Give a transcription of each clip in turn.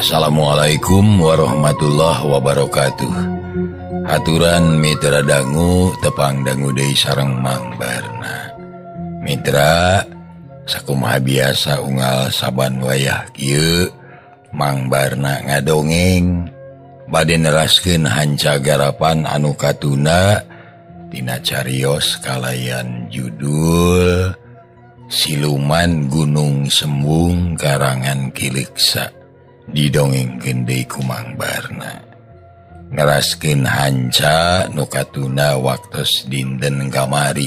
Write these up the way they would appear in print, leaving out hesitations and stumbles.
Assalamualaikum warahmatullahi wabarakatuh. Aturan Mitra dangu tepang dangu deui sareng Mang Barna. Mitra sakumaha biasa unggal saban wayah kieu Mang Barna ngadongeng bade neraskeun hanca garapan anu katuna tina carios kalayan judul Siluman Gunung Sembung karangan Ki Leksa. Didongengkeun deui ku Mang Barna. Ngeraskeun hanca nu katuna waktos dinten kamari.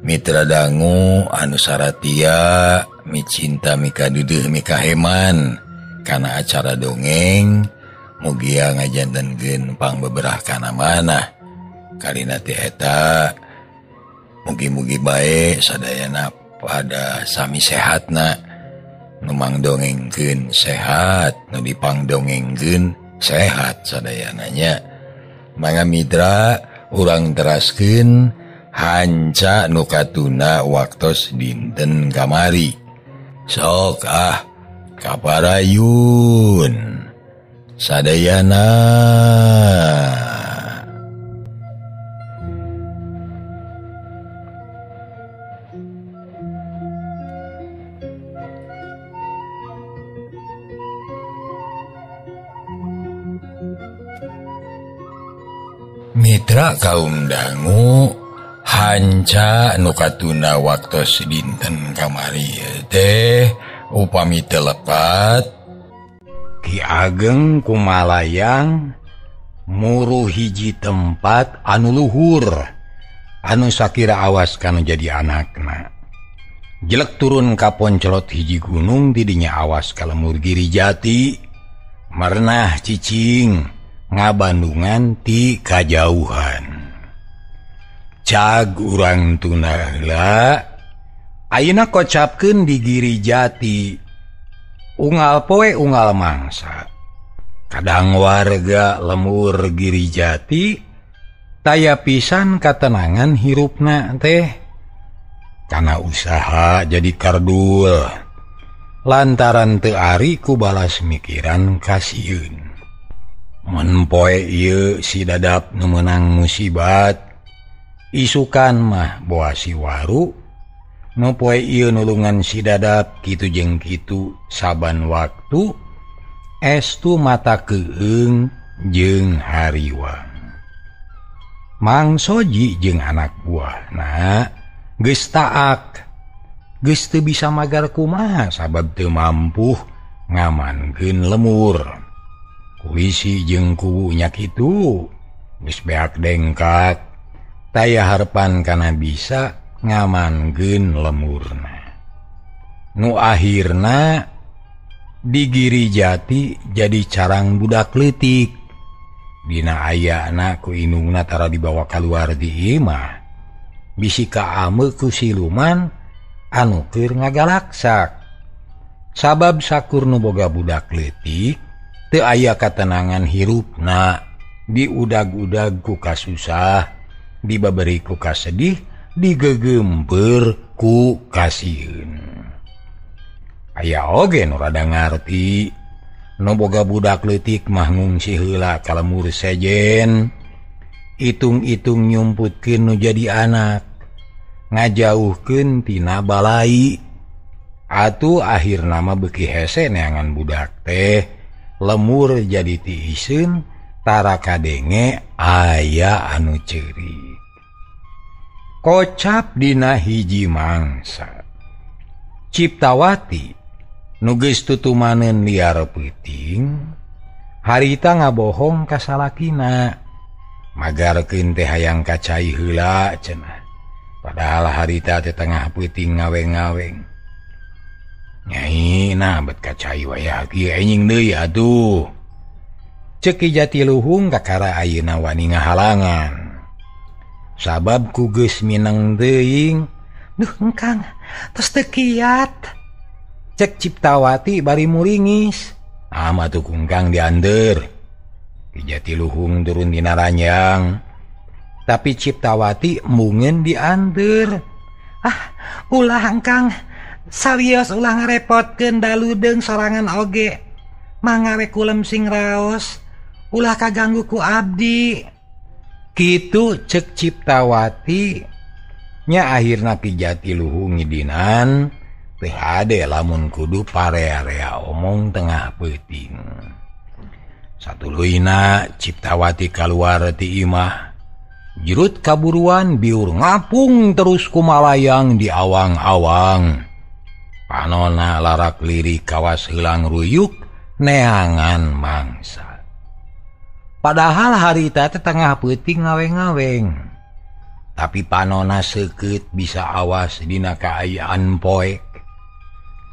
Mitra dangu anu saratia micinta mikadeudeuh mikaheman kana acara dongeng mugia ngajantenkeun pangbeberah kana manah. Kalina teh eta mugi-mugi bae sadayana pada sami sehatna. Nu mangdongengkeun sehat, nu dipangdongengkeun sehat sadayananya. Mangga mitra urang teraskeun hanca nu katuna waktos dinten kamari. Sok ah kaparayun sadayana. Mitra kaum dangu hanca nu katuna waktos dinten kamari teh upami teu lepat Ki Ageng Kumalayang muru hiji tempat anu luhur anu sakira awas kana jadi anakna. Jelek turun ka poncelot hiji gunung tidinya awas ka lemur Giri Jati merenah cicing ngabandungan ti kajauhan. Cag urang tuna heula ayeuna kocapkeun di Giri Jati unggal poe unggal mangsa. Kadang warga lemur Giri Jati taya pisan katenangan hirupna teh kana usaha jadi kardul lantaran teu ari ku balas mikiran kasieun. Mun poe ieu si Dadap nu meunang musibat isukan mah boa si Waru nu poe ieu nulungan si Dadap kitu jeung kitu saban waktu estu mata keung jeung hariwang. Mang Soji jeung anak buahna geus taak geus teu bisa magar kumaha sabab teu mampu ngamankeun lemur. Wisi jeung kuwunya kitu geus beak dengkak taya harepan kana bisa ngamankeun lemurna. Nu akhirna di Giri Jati jadi carang budak leutik. Dina ayana ku indungna tara dibawa kaluar di imah. Bisi kaame ku siluman anu keur ngagalaksak. Sabab sakur nu boga budak leutik teu aya katenangan hirupna, diudag-udag ku kasusah, dibaberi ku kasedih, digegemper ku kasieun. Aya oge nu rada ngarti, nu boga budak leutik mah ngungsi heula ka lemur sejen, itung-itung nyumputkeun nu jadi anak, ngajauhkeun tina balai. Atuh akhirna mah beuki hese neangan budak teh. Lemur jadi tiiseun tara kadenge aya anu ceurik. Kocap dina hiji mangsa. Ciptawati nu geus tutumaneun liar peuting harita ngabohong ka salakina. Magarkeun teh hayang ka cai heula cenah. Padahal harita teh tengah peuting ngaweng-ngaweng. Nyai nah bet ka cai wayah kieu anjing deui atuh. Ceuk Ki Jatiluhung kakara ayeuna wani ngahalangan. Sabab ku geus mineng teuing. Duh engkang tos teu kiat. Cek Ciptawati bari muringis. Ah mah atuh kungkang dianteur. Ki Jatiluhung turun dina ranjang. Tapi Ciptawati mungen dianteur. Ah ulah engkang. Sarios ulah ngarepotkeun daludeung sorangan oge. Mangga we kulem sing raos, ulah kaganggu ku abdi. Kitu cek Ciptawati nya akhirna Ki Jatiluhung ngidinan teu hade lamun kudu parea-rea omong tengah peuting. Satuluyna Ciptawati kaluar ti imah, jurut kaburuan biur ngapung terus kumalayang di awang-awang. Panona larak lirik kawas heulang ruyuk neangan mangsa. Padahal harita teh tengah peuting ngaweng-ngaweng. Tapi panona seukeut bisa awas dina kaayaan poek.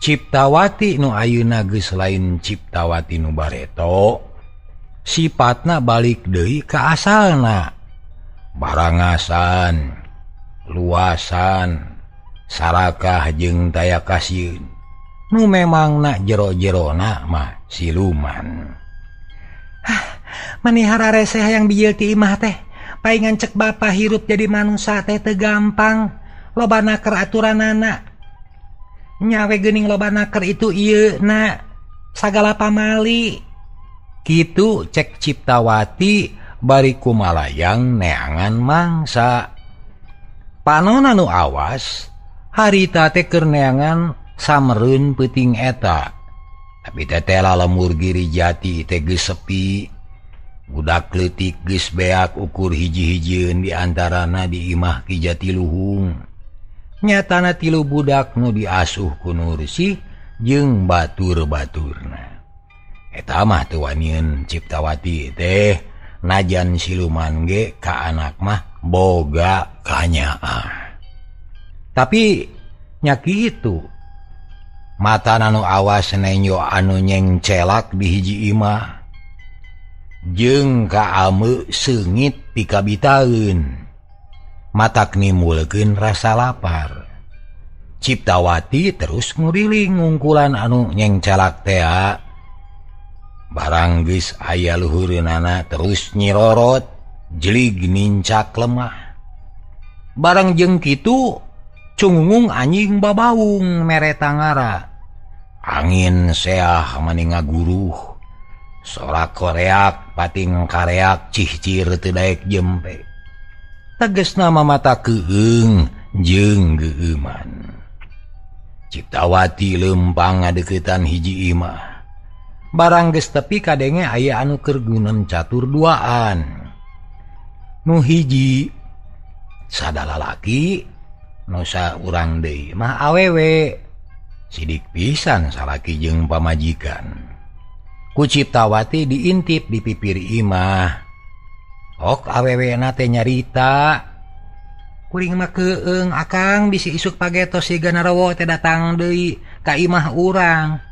Ciptawati nu ayeuna geus lain Ciptawati nu bareto, sipatna balik deui ka asalna. Barangasan, luasan, sarakah jeung taya kasieun. Nu memangna jero-jerona mah siluman. Hah, manihara reseh hayang bijil ti imah teh. Paingan cek bapa hirup jadi manusia teh teu gampang. Loba naker aturanana. Nyawe geuning loba naker itu ieu na sagala pamali. Kitu cek Ciptawati bari kumalayang neangan mangsa. Panona nu awas harita teh keur neangan samereun peuting eta. Tapi tetela lemur Giri Jati teh geus sepi. Budak leutik geus beak ukur hiji-hijieun di antarana di imah Ki Jatiluhung. Nyatana tilu budak nu diasuh ku Nursih jeung batur-baturna. Eta mah teu wanieun Ciptawati teh najan siluman ge ka anak mah boga kanyaah. Tapi nya kitu matana nu awas nenjo anu nyengcelak di hiji imah jeung kaame seungit pikabitaeun. Matak nimbulkeun rasa lapar. Ciptawati terus nguriling ngungkulan anu nyengcelak tea. Barang geus aya luhureunana terus nyirorot jelig nincak lemah. Barang jeung kitu cungungung anjing babaung mere tangara. Angin seah mani ngaguruh. Sorak koreak pating kareak cihcir teu daek jempe. Tegesna mamata keung jeung geueuman. Ciptawati leumpang ngadeuketan hiji imah. Barang geus tepi kadenge aya anu keur gunem catur duaan. Nu hiji sada lalaki, nu saurang deui mah awewe. Sidik pisan salaki jeung pamajikan. Ku Ciptawati diintip di pipir imah. Ok awewe na teh nyarita. Kuring mah keung akang bisi isuk pagetos si Ganarowo teh datang deui ka imah urang.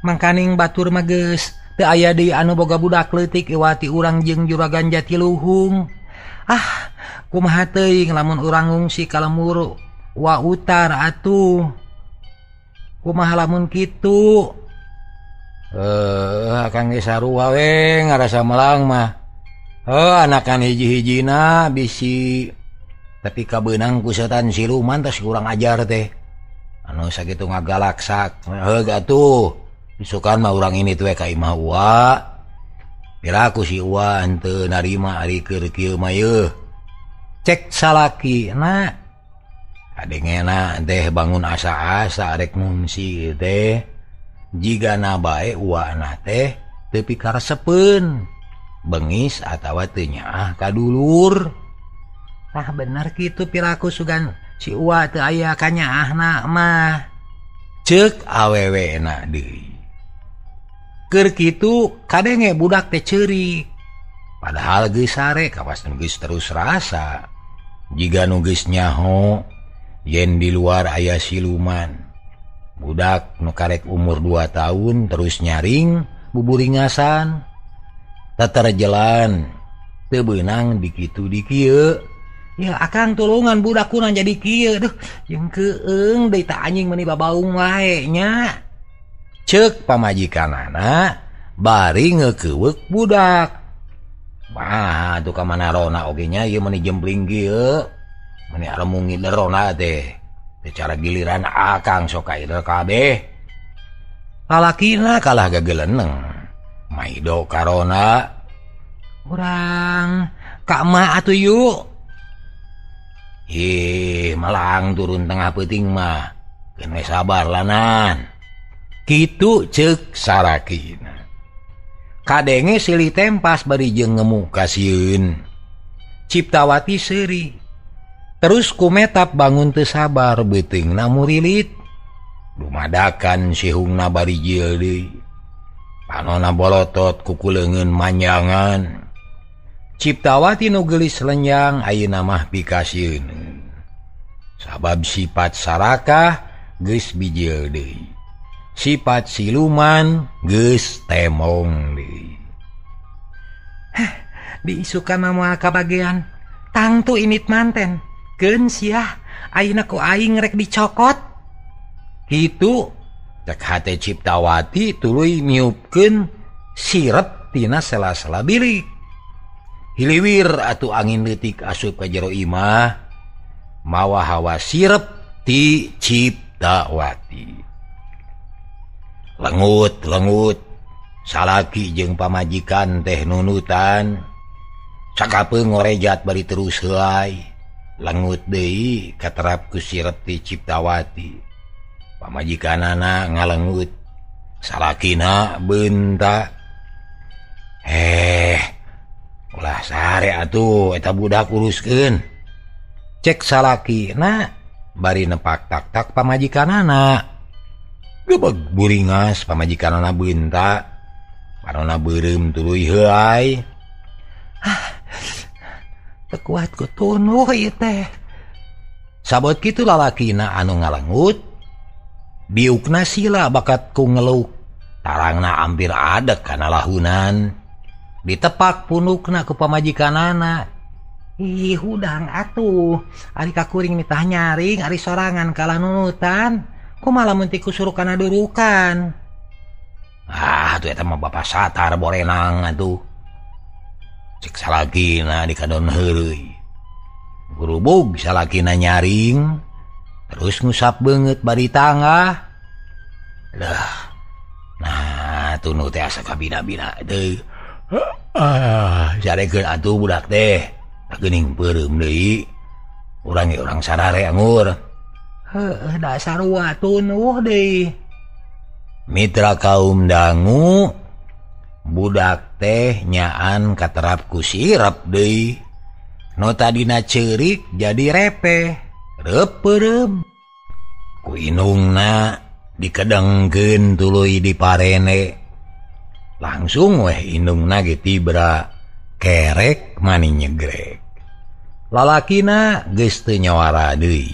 Mangkaning batur mah geus teu aya deui anu boga budak leutik iwati urang jeung Juragan Jatiluhung. Ah, kumaha teuing lamun urang ngungsi ka lemur wa utar atuh. Kumaha lamun kitu? Akang ge sarua we ngarasa melang mah. Anakan hiji-hijina bisi tapi kabeunang ku setan siluman tos kurang ajar teh. Anu sakitu ngagalaksak. Heuh atuh. Isukan mah urang ini tuh ka imah uwa. Piraku si uwa henteu narima ari keur kieu mah yeuh. Cek salaki na. Kadengena teh bangun asa-asa arek ngungsi teh. Jigana bae uwana teh teu pikaresepeun. Bengis atawa teu nyaah ka dulur. Tah bener kitu piraku sugan si uwa teu aya kanyaahna mah. Ceuk awewena deui. Keur kitu kadenge budak teh ceurik. Padahal geus sare kawas nu geus terus rasa. Jiga nu geus nyaho yen di luar aya siluman. Budak nu karek umur 2 tahun terus nyaring buburingasan. Teterjelan teu beunang dikitu dikieu. Ya akang tulungan budak kurang jadi kieu duh jeung keung deui ta anjing meuni babaung wae nya. Ceuk pamajikanana bari ngeukeweuk budak. Wah, tuh ka mana rona oge nya ieu meuni jempling kieu. Meuni aremung ngider rona teh. Secara giliran akang sok ka ider kabeh. Lalakina kalah gageleneng. Maido karona urang ka emak atuh yuk. Ih, malang turun tengah peuting mah. Keun we sabar lanan. Kitu ceuk sarakina. Kadenge silih tempas bari jeung ngemu kasieun. Ciptawati seuri. Terus kumetap bangun teu sabar beuteungna murilit. Dumadakan sihungna bari jieul deui. Panona bolotot kuku leungeun manjangan. Ciptawati nu geulis lenjang ayeuna mah pikasieun. Sabab sifat sarakah geus bijil deui. Sifat siluman geus temong deui. Heh, diisukan mah moal kabagean. Tangtu init manten. Keun siah, ayeuna ku aing rek dicokot. Kitu cek hate Ciptawati tuluy miupkeun sirep tina sela-sela bilik. Hiliwir atuh angin leutik asup ka jero imah mawa hawa sirep ti Ciptawati. Lengut-lengut salaki jeung pamajikan teh nunutan. Cakapeung ngorejat bari terus heulai. Lengut deui katerap ku sirep ti Ciptawati. Pamajikanana ngalengut, salakina beunta. Ulah sare atuh eta budak uruskeun. Cek salakina bari nepak tak-tak pamajikanana. Gebeg buringas pamajikanana beunta. Panona beureum tuluy heulai. Teu kuat ku tunuh ieu teh. Sabot kitu lalakina anu ngalengut, biukna sila bakat ku ngeluk. Tarangna hampir adek kana lahunan. Ditepak punukna ku pamajikanana. Ih, hudang atuh. Ari kakuring nitah nyaring, ari sorangan kalah nunutan. Kumaha lamun ti kusuruh kana durukan. Ah, atuh eta mah bapa satar borenang atuh. Cek salakina dikadon heureuy. Gurubug salakina nyaring, terus ngusap beungeut bari tangah. Lah, nah tunu teh asa kabina-bina deui. Ah, sarekeun atuh budak teh. Geuning peureum deui. Urang ge urang sarare angur. Heuh, dasar wa tunuh deui. Mitra kaum dangu, budak teh nyaan katerap ku sirep deui. Nu tadina ceurik jadi repeh, reup peureum. Ku inungna dikedengkeun tuluy diparene. Langsung weh indungna ge tibra kerek mani nyegrek. Lalakina geus teu nyawara deui.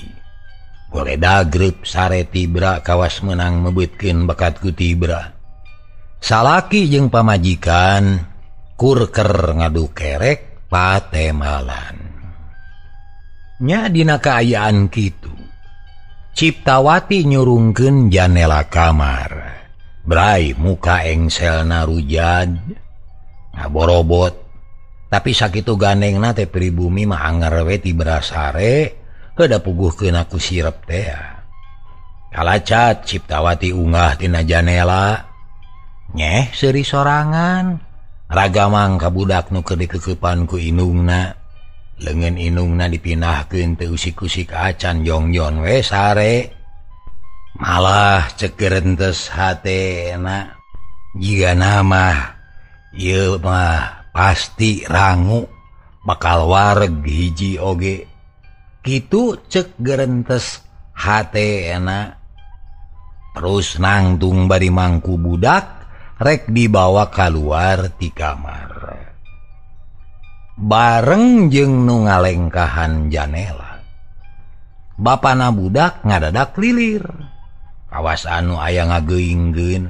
Goledag greup sare tibra kawas meunang mebeutkeun bakat ku tibra. Salaki jeung pamajikan kurker ngadu kerek patemalan. Nya dina kaayaan kitu, Ciptawati nyurungkeun janela kamar. Brai muka engselna rujad ngaborobot. Tapi sakitu gandengna teh pribumi mah anger we tibra sare heuda puguhkeun ku sirep teh. Kalacat Ciptawati unggah tina janela, nyeh seuri sorangan, ragamang ka budak nu keur dikekepan ku indungna. Leungeun indungna dipindahkeun teu usik-usik acan jongjon we sare. Malah cek gerentes hatena, jigana mah ieu mah pasti rangu bakal wareg hiji oge. Kitu cek gerentes hatena. Terus nangtung bari mangku budak rek dibawa kaluar ti kamar. Bareng jeung nu ngalengkahan janela, bapana budak ngadadak lilir. Kawas anu aya ngageuingkeun.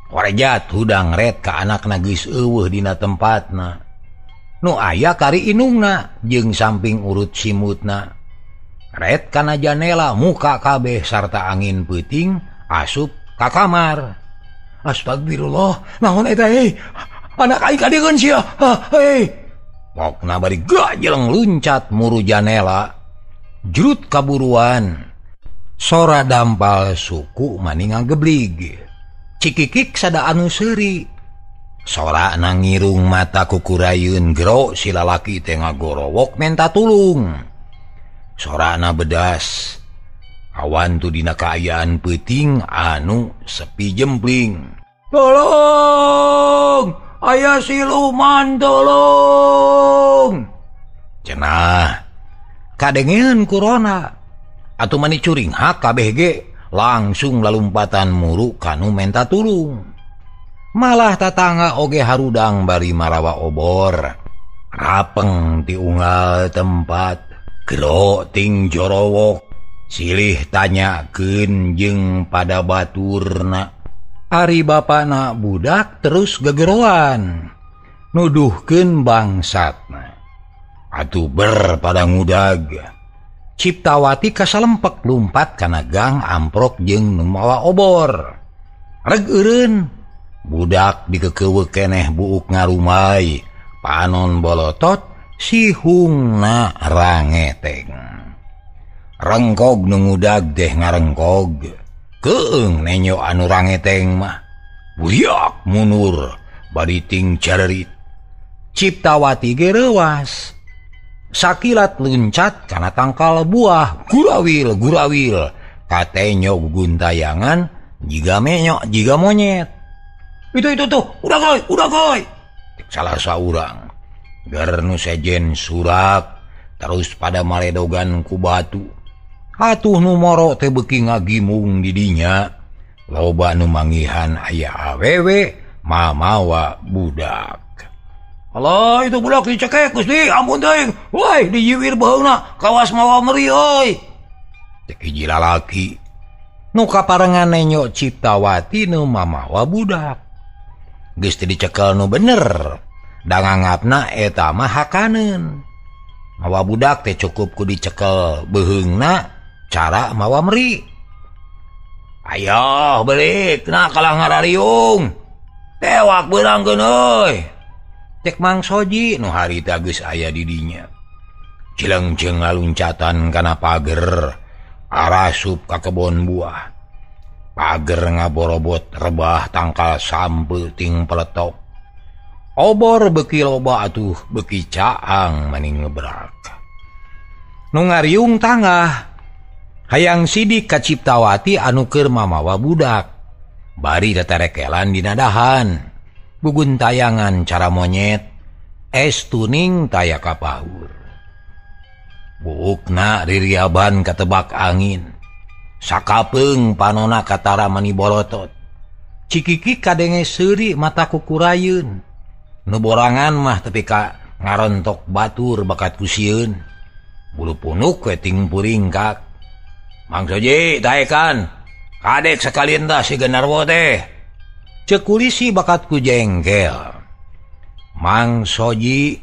Korejat hudang ret ka anakna geus eueuh dina tempatna. Nu aya kari inungna jeung samping urut simutna. Ret kana janela muka kabeh sarta angin peuting asup ka kamar. Astagfirullah, naon eta hei? Anak aing kadieun sia. Hei. Pokna bari gajeleng luncat muru janela. Jrut kaburuan. Sora dampal suku mani ngageblig. Cikikik sada anu seuri. Sorakna ngirung mata kukurayun gero si lalaki teh ngagorowok menta tulung. Sorakna bedas. Awan tu dina kaayaan peuting anu sepi jempling. Tolong, aya siluman tolong. Cenah kadengeun kurona. Atuh mani curing hak kabeh ge langsung lalumpatan muru kanu menta tulung. Malah tatangga oge harudang bari marawa obor. Rapeng ti unggal tempat, gero ting jorowok, silih tanyakeun jeung pada baturna. Ari bapana budak terus gegeroan, nuduhkeun bangsatna. Atuh ber pada ngudag. Ciptawati kasalempek lumpat kana gang amprok jeung nu mawa obor. Reg eureun, budak dikekeuweuk keneh buuk ngarumai, panon bolotot sihungna rangeteng. Rengkog nu ngudag teh ngarengkog, keung nenyo anu rangeteng mah. Buyak munur bari ting carerit. Ciptawati ge reuas. Sakilat luncat kana tangkal buah, gurawil gurawil, katenyo guntayangan jiga menyok jiga monyet. Itu tuh, udah goy. Salah saurang. Gernu sejen surak terus pada maledogan ku batu. Atuh nu moro teh beuki ngagimung di dinya. Loba nu manggihan aya awewe mamawa budak. Alah itu budak dicekek Gusti, ampun teuing. Woi, dijiwir baheuna kawas mawa meri euy. Cek hiji lalaki nu kaparengan nenyo Ciptawati nu mamawa budak. Geus teu dicekel nu bener, da nganggapna eta mah hakaneun. Mawa budak teh cukup ku dicekel beuheungna cara mawa meri. Ayo belik na kalah ngarariung. Tewak beurangkeun euy. Cek Mang Soji nu harita geus aya di dinya. Cilengceung ngaluncatan kana pager, arasup ka kebon buah. Pager ngaborobot rebah tangkal sampe ting peletok. Obor beuki loba atuh beuki caang maning ngebrak. Nu ngariung tangah, hayang sidik ka Ciptawati anu keur mamawa budak. Bari tatarekelan dina dahan. Guguntayangan cara monyet, es tuning taya kapahur. Buukna ririaban katebak angin. Sakapeung panona katara mani bolotot. Cikiki kadenge seuri mata kukurayeun. Nu borangan mah tepi ka ngarontok batur bakat ku sieun. Bulu punuk we ting puringkak. Mang Soji taekan. Kadek sakalien tah si Genarwo teh. Cek kulisi bakat ku jengkel. Mang Soji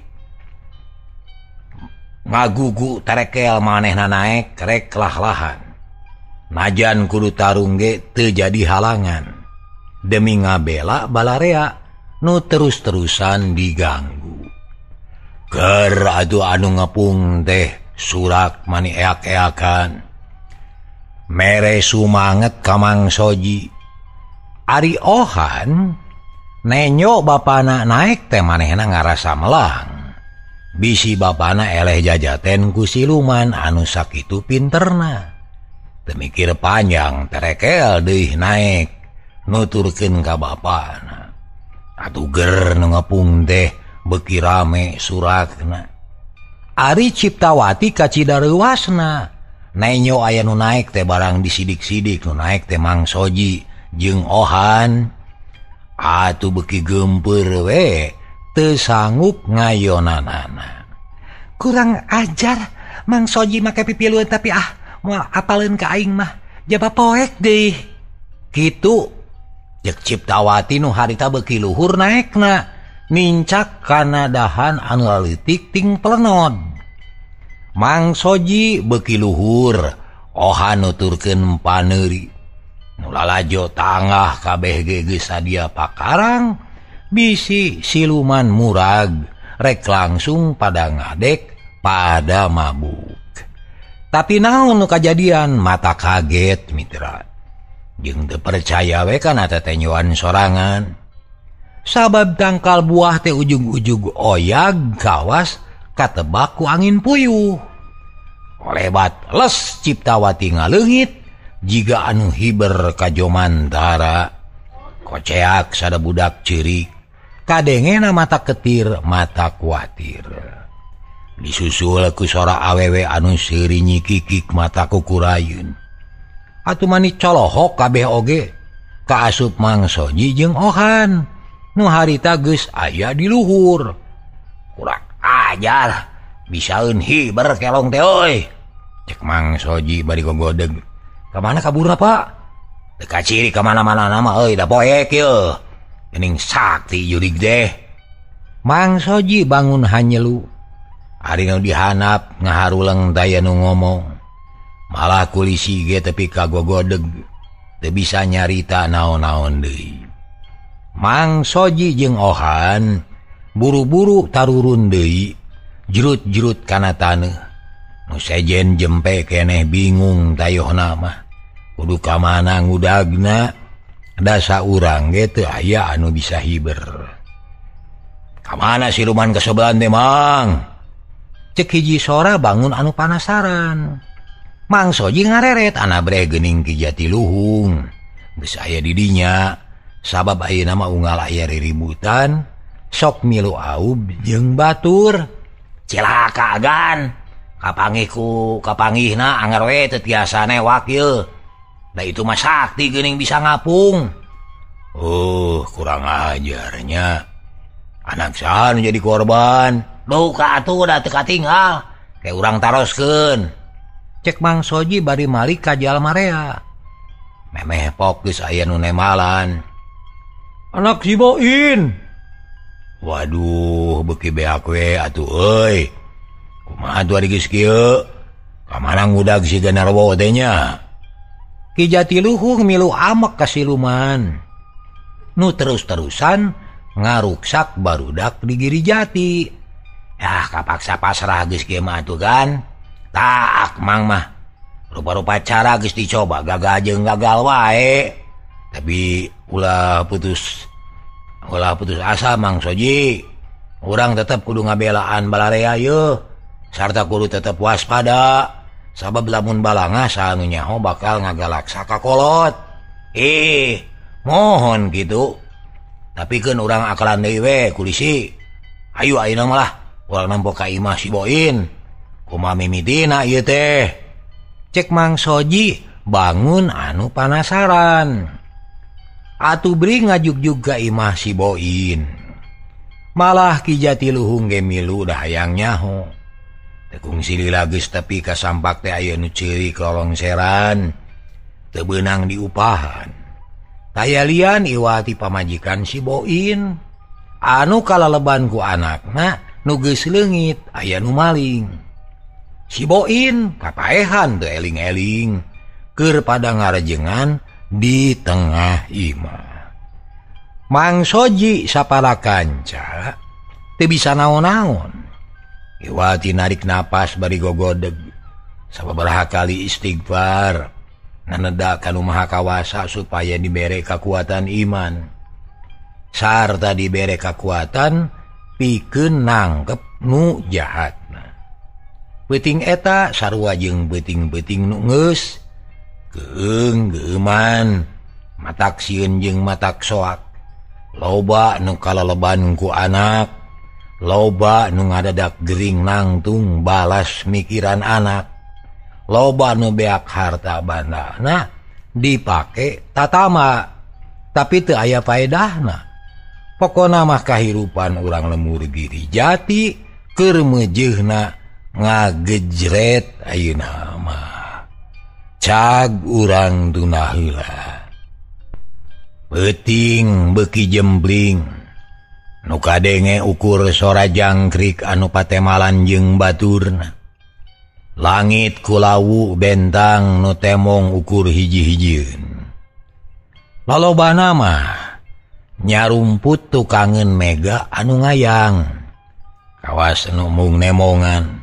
ngagugu tarekel manehna naek rek lah-lahan. Najan kudu tarung ge teu jadi halangan. Demi ngabela balarea nu terus-terusan diganggu. Ger atuh anu ngepung teh surak mani eak-eakan. Mere sumanget ka Mang Soji. Ari Ohan nenyo bapana naek teh manehna ngarasa melang. Bisi bapana eleh jajaten ku siluman anu sakitu pinterna. Teu mikir panjang terekel deui naek nuturkeun ka bapana. Atuh ger nu ngepung teh beuki rame surakna. Ari Ciptawati kacida reuasna. Nenyo aya nu naek teh barang disidik-sidik nu naek teh Mang Soji jeung Ohan. Atuh beuki geumpeur we teu sanggup ngayonanana. Kurang ajar Mang Soji make pipilueun tapi ah moal apaleun ka aing mah jaba poek deui. Kitu Cek Ciptawati nu harita beuki luhur naekna nincak kana dahan anu leutik ting plenod. Mang Soji beuki luhur Ohan nuturkeun paneuri. Nu lalajo tangah kabeh ge geus sadia pakarang bisi siluman murag rek langsung pada ngadek pada mabuk. Tapi naon nu kajadian mata kaget mitra. Jeung teu percaya we kana tetenyoan sorangan. Sabab tangkal buah teh ujug-ujug oyag kawas katebak ku angin puyuh. Lebat les Ciptawati ngaleungit jiga anu hiber ka Jomantara. Koceak sada budak ceurik, kadengena mata ketir mata kuatir. Disusul ku sora awewe anu seuri nyikikik mata kukurayeun. Atuh mani colohok kabeh oge kaasup Mang Soji jeung Ohan nu harita geus aya di luhur. Kurang ajar bisaeun hiber kelong teh euy. Cek Mang Soji bari gogodeg. Ka mana kaburna, Pak? Teu kaciri ka mana-mana nama euy da poek ieu. Geuning sakti jurig teh. Mang Soji bangun hanyelu. Ari nu dihanap ngaharuleng daya nu ngomong. Malah kulisi ge tepi ka gogodeg. Teu bisa nyarita naon-naon deui. Mang Soji jeung Ohan buru-buru tarurun deui, jerut-jerut kana taneuh. Nu sejen jempe keneh bingung tayohna mah. Kudu ka mana ngudagna, dasa urang ge teu aya anu bisa hiber. Ka mana siluman kasobelan teh, Mang? Cek hiji sora bangun anu panasaran. Mang Soji ngareret anabre geuning Ki Jatiluhung. Geus aya di dinya, sabab ayeuna mah unggal aya riributan, sok milu aub jeung batur. Cilaka agan, kapanggih ku kapanggihna anger we teu tiasa newak ieu. Da itu mah sakti geuning bisa ngapung. Oh, kurang ajarnya. Anak saha nu jadi korban? Duka atuh da teu katinggal. Ke urang taroskeun. Cek Mang Soji bari malik ka jalma rea. Memeh pok geus aya nu nemalan. Anak si Boin. Waduh, beuki beak we atuh euy. Kumaha atuh ari geus kieu? Ka mana ngudag si Ganarwo teh nya? Ki Jatiluhung milu amek ka siluman. Nu terus-terusan ngaruksak barudak di Giri Jati. Yah, kapaksa pasrah geus kieu mah atuh kan. Tak Mang mah. Rupa-rupa cara geus dicoba gagal jeung gagal wae. Tapi ulah putus asa Mang Soji. Urang tetep kudu ngabelaan balarea yeuh. Sarta kudu tetep waspada. Sabab lamun balanga saha nu nyaho bakal ngagalaksa ka kolot. Mohon kitu. Tapi keun urang akalan deui we kulisi. Hayu ayeuna mah lah urang nempo ka imah si Boin. Kumaha mimitina ieu teh? Cek Mang Soji bangun anu panasaran. Atuh beri ngajugjug ka imah si Boin. Malah Ki Jatiluhung ge milu da hayang nyaho. Tekung silila geus tepi ka sampak teh aya nu ceurik lolongseran. Teu beunang diupahan. Taya lian iwati pamajikan si Boin. Anu kalaleban ku anakna nu geus leungit aya nu maling. Si Boin kapaehan teu eling-eling keur pada ngarejengan di tengah imah. Mang Soji sapara kanca teu bisa naon-naon. Iwati narik napas bari gogodeg. Sababaraha kali istighfar naneda ka Nu Maha Kawasa supaya dibere kakuatan iman. Sarta dibere kakuatan pikeun nangkep nu jahat. Peuting eta sarua jeung peuting-peuting nu geus keung geuman matak sieun jeung matak soak. Loba nu kalaleban ku anak, loba nu ngadadak gering nangtung balas mikiran anak, loba nu beak harta bandana dipake tatama tapi teu aya faedahna. Pokona mah kahirupan urang lemur Giri Jati keur meujeuhna ngagejret ayeuna mah. Cag urang tuna heula. Peuting beuki jembling. Nu kadenge ukur sora jangkrik anu patemalan jeung baturna. Langit kulawu bentang nu temong ukur hiji-hijieun. Lalobana mah nyarumput tukangeun mega anu ngayang. Kawas nu mung nemongan.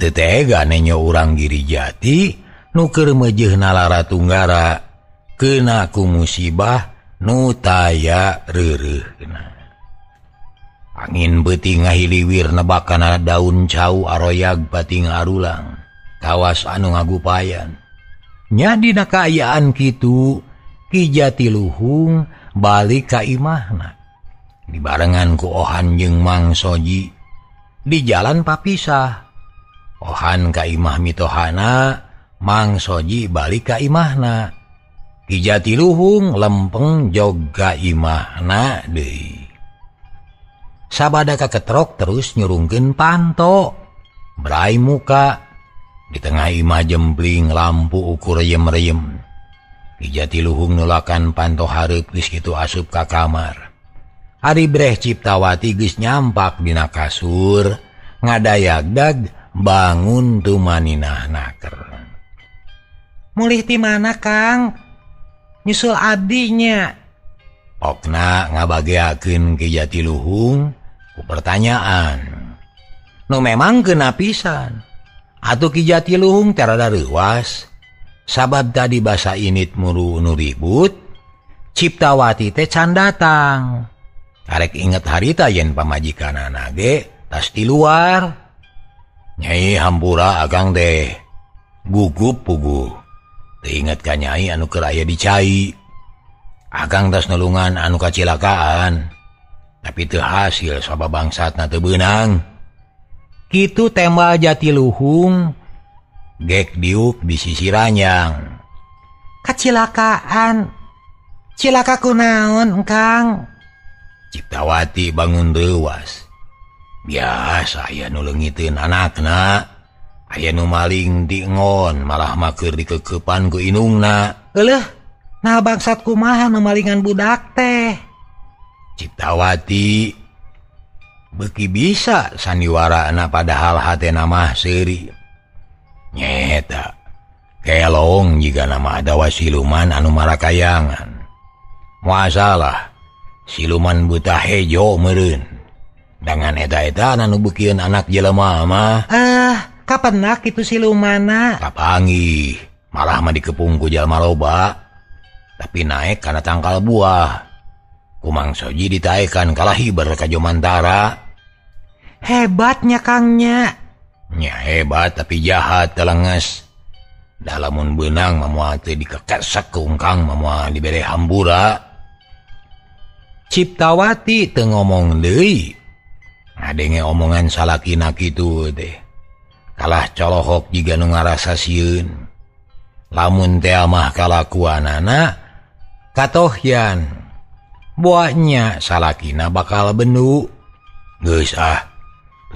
Teu tega nenyo urang Giri Jati nu keur meujeuhna lara tunggara keuna ku musibah nu taya reureuhna. Angin beuting ngahiliwir nebak kana daun cau aroyag pating arulang. Kawas anu ngagupayan. Nya dina kaayaan kitu Ki Jatiluhung balik ka imahna. Dibarengan ku Ohan jeung Mang Soji. Di jalan papisah. Ohan ka imah mitohana, Mang Soji balik ka imahna. Ki Jatiluhung lempeng jog ka imahna deui. Sabada kaketrok terus nyurungkeun panto. Brai muka. Di tengah imah jempling lampu ukur reyem-reyem. Ki Jatiluhung nulakan panto hareup geus kitu asup ka kamar. Ari breh Ciptawati geus nyampak dina kasur, ngadayagdag bangun tumaninah naker. Mulih ti mana, Kang? Nyusul abdinya. Okna ngabageakeun Ki Jatiluhung ku pertanyaan. Nu memang kena pisan. Atuh Ki Jatiluhung teh rada reuwas. Sabab tadi basa init muru nu ribut, Ciptawati teh can datang. Arek inget harita yen pamajikanana ge tas di luar. Nyai hampura akang teh gugup puguh. Teu inget ka nyai anu keur aya di cai. Akang tas nulungan anu kacilakaan. Tapi teu hasil sabab bangsatna teu beunang. Kitu tembal Jatiluhung gek diuk di sisi ranjang. Kacilakaan. Cilaka kunaon, Kang? Ciptawati bangun reuwas. Biasa aya nu leungiteun anakna, aya nu maling dingon malah maker dikekepan ku inungna. Euleuh, nah bangsat kumaha nu malingan budak teh? Ciptawati beuki bisa sandiwarana padahal hatena mah seuri. Nyeta kelong jiga nama adawa siluman anu marakayangan. Masalah siluman buta hejo meureun. Dangan eta-eta anu beukieun anak jelema mah. Kapenak kitu silumana? Kapanggih, malah mah dikepung ku jalma loba. Tapi naek kana tangkal buah. Ku Mang Soji ditaekan kalah hiber ka Jomantara. Hebatnya Kangnya. Nya hebat tapi jahat telenges. Da lamun beunang mah moal teu dikekesek ku Kang mah moal dibere hampura. Ciptawati teu ngomong deui. Ngadenge omongan salakina kitu teh. Kalah colohok jiga nu ngarasa sieun. Lamun teh mah kalakuanana katohyan. Buahnya salakina bakal bendu. Geus ah,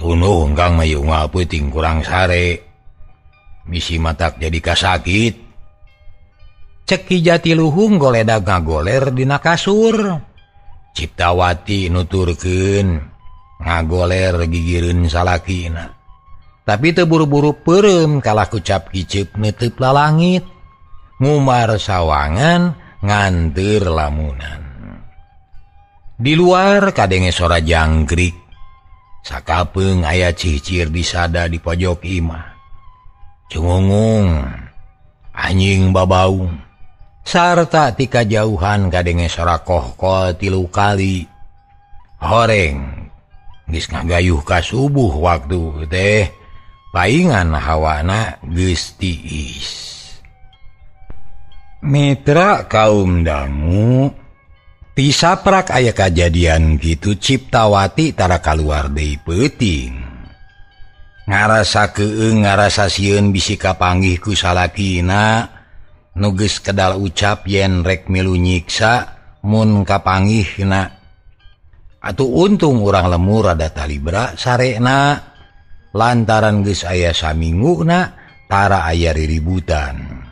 tunuh Kang mah unggal peuting kurang sare. Bisi matak jadi kasakit. Cek Ki Jatiluhung goledag ngagoler dina kasur. Ciptawati nuturkeun ngagoler gigireun salakina. Tapi teu buru-buru peureum kalah kucap kiceup neuteub lalangit. Ngumar sawangan nganteur lamunan. Di luar kadenge sora jangkrik. Sakapeung aya cicir disada di pojok imah. Cungungung, anjing babaung. Sarta ti kajauhan kadenge sora kohkol 3 kali. Horeng geus ngagayuh ka subuh waktu teh paingan hawana geus tiis. Mitra kaum dangu tisaprak aya kajadian kitu Ciptawati tara kaluar deui peuting. Ngarasa keung ngarasa sieun bisi kapanggih ku salakina nu geus kedal ucap yen rek milu nyiksa mun kapanggihna. Atuh untung urang lemur rada talibra sarena lantaran geus aya saminguna tara aya riributan.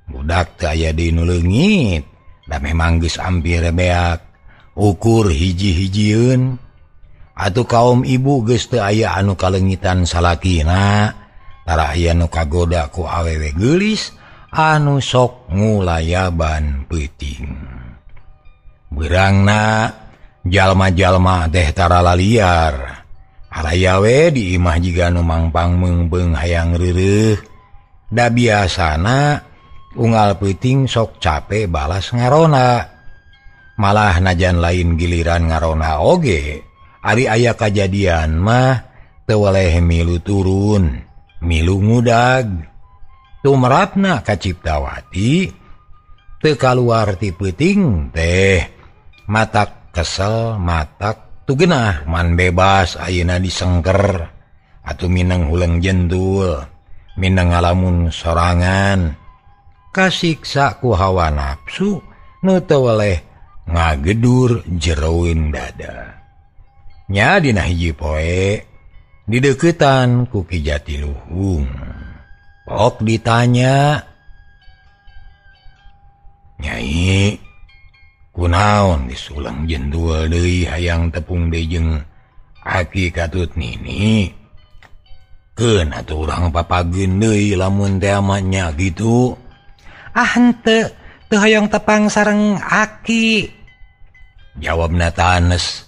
Budak teu aya deui nu leungit. Da memang geus ampir beak ukur hiji-hijieun. Atuh kaum ibu geus teu aya anu kalengitan salakina, tara aya nu kagoda ku awewe geulis anu sok ngulayaban peuting. Beurangna jalma-jalma teh tara laliar. Araya we di imah jiga nu mangpang meungpeung hayang reureuh. Da biasana unggal peuting sok cape balas ngarona. Malah najan lain giliran ngarona oge, Ari aya kajadian mah teu weleh milu turun, milu ngudag. Tumrapna ka Ciptawati teu kaluar ti peuting teh matak kesel matak tugenah man bebas ayeuna disengker atuh mineng huleng jentul mineng ngalamun sorangan kasiksa ku hawa nafsu nu teu weleh ngagedur jeroin dada. Nya dina hiji poe dideuketan ku Ki Jatiluhung. Pok ditanya, "Nyai, kunaon disulang jendul deui hayang tepung deui jeung aki katut nini? Keun atuh urang papageun deui lamun teh amanya kitu." "Ah henteu, teu hayang tepang sareng aki." Jawabna tanes.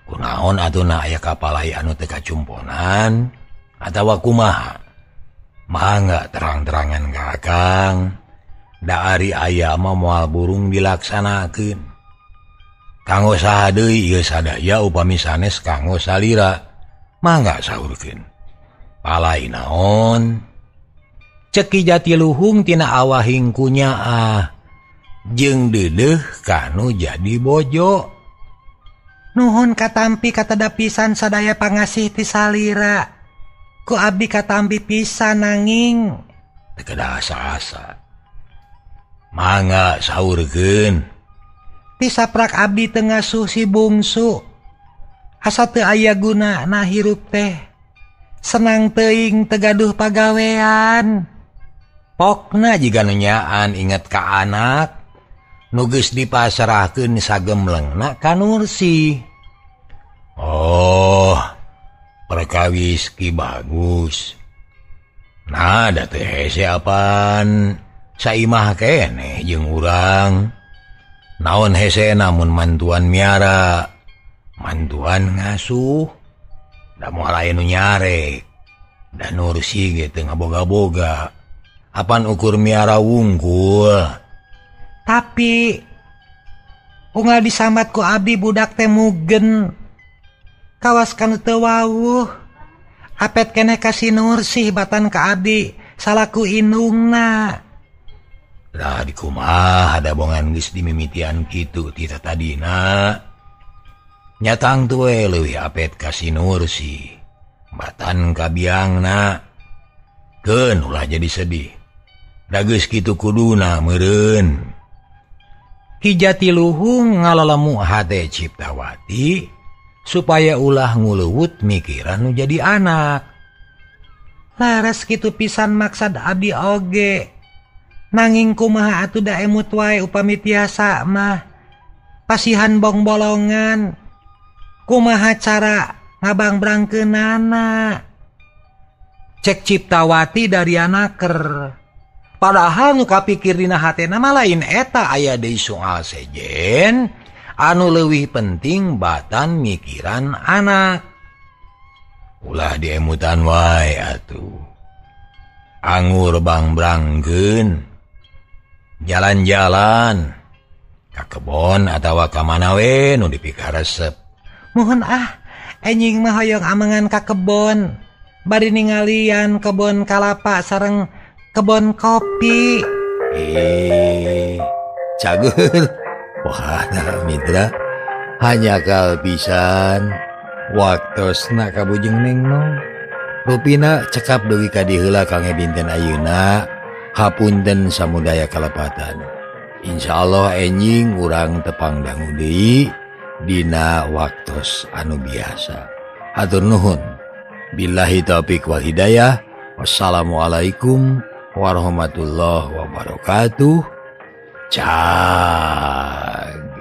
Kunaon atuh na aya kapalai anu teu kacumponan atawa kumaha? Mangga terang-terangan ka Akang. Da ari aya mah moal burung dilaksanakeun. Kanggo saha deui ieu sadaya upami sanes kanggo salira. Mangga saurkeun. Palai naon? Cek Ki Jatiluhung tina awahing kunyaah jeung deudeuh kanu jadi bojo. Nuhun katampi katada pisan sadaya pangasih ti salira. Ku abdi katampi pisan nanging teu kedah asa-asa. Mangga saurkeun. Ti saprak abdi teu ngasuh si bungsu. Asa teu aya gunana hirup teh. Senang teuing teu gaduh pagawean. Pokna jiga nu nyaan inget ka anak nu geus dipasrahkeun sagemlengna ka Nursi. Oh, perkawis Ki Bagus. Nah, da teh hese apan saimah keneh jeung urang. Naon hese namun mantuan miara, mantuan ngasuh, da moal aya nu nyarek. Da Nursi ge teu ngaboga-boga. Apan ukur miara wungkul. Tapi unggal disambat ku abdi budak teh mugen. Kawas kanu teu wawuh. Apet keneh ka si Nursih batan ka abdi salaku indungna. Lah dikumaha da bongan geus dimimitian kitu ti tatadina. Nya tangtu we leuwih apet ka si Nursih batan ka biangna. Keun ulah jadi sedih. Da geus kitu kuduna meureun. Ki Jatiluhung ngalalemu hate Ciptawati supaya ulah nguleuwut mikiran nu jadi anak. Laras kitu pisan maksad abdi oge. Nanging kumaha atuh da emut wae upami tiasa mah. Pasihan bongbolongan. Kumaha cara ngabangbrangkeunana? Cek Ciptawati dari anaker. Padahal nu kapikir dina hatena mah lain eta aya deui soal sejen anu leuwih penting batan mikiran anak. Ulah diemutan wae atuh. Angur bangbrangkeun. Jalan-jalan ka kebon atawa ka mana we nu dipikaresep. Mohon ah, enjing mah hoyong amengan ka kebon. Bari ningalian kebon kalapa sareng kebon kopi. Cager. Wah, mitra hanya kal pisan waktosna kabujeng nengno. Rupina cekap dugi ka diheula kangge dinten ayeuna. Hapunten samudaya kalepatan. Insyaallah enjing urang tepang dangu deui dina waktos anu biasa. Hatur nuhun. Billahi taufik wal hidayah. Wassalamualaikum warahmatullahi wabarakatuh. Cag.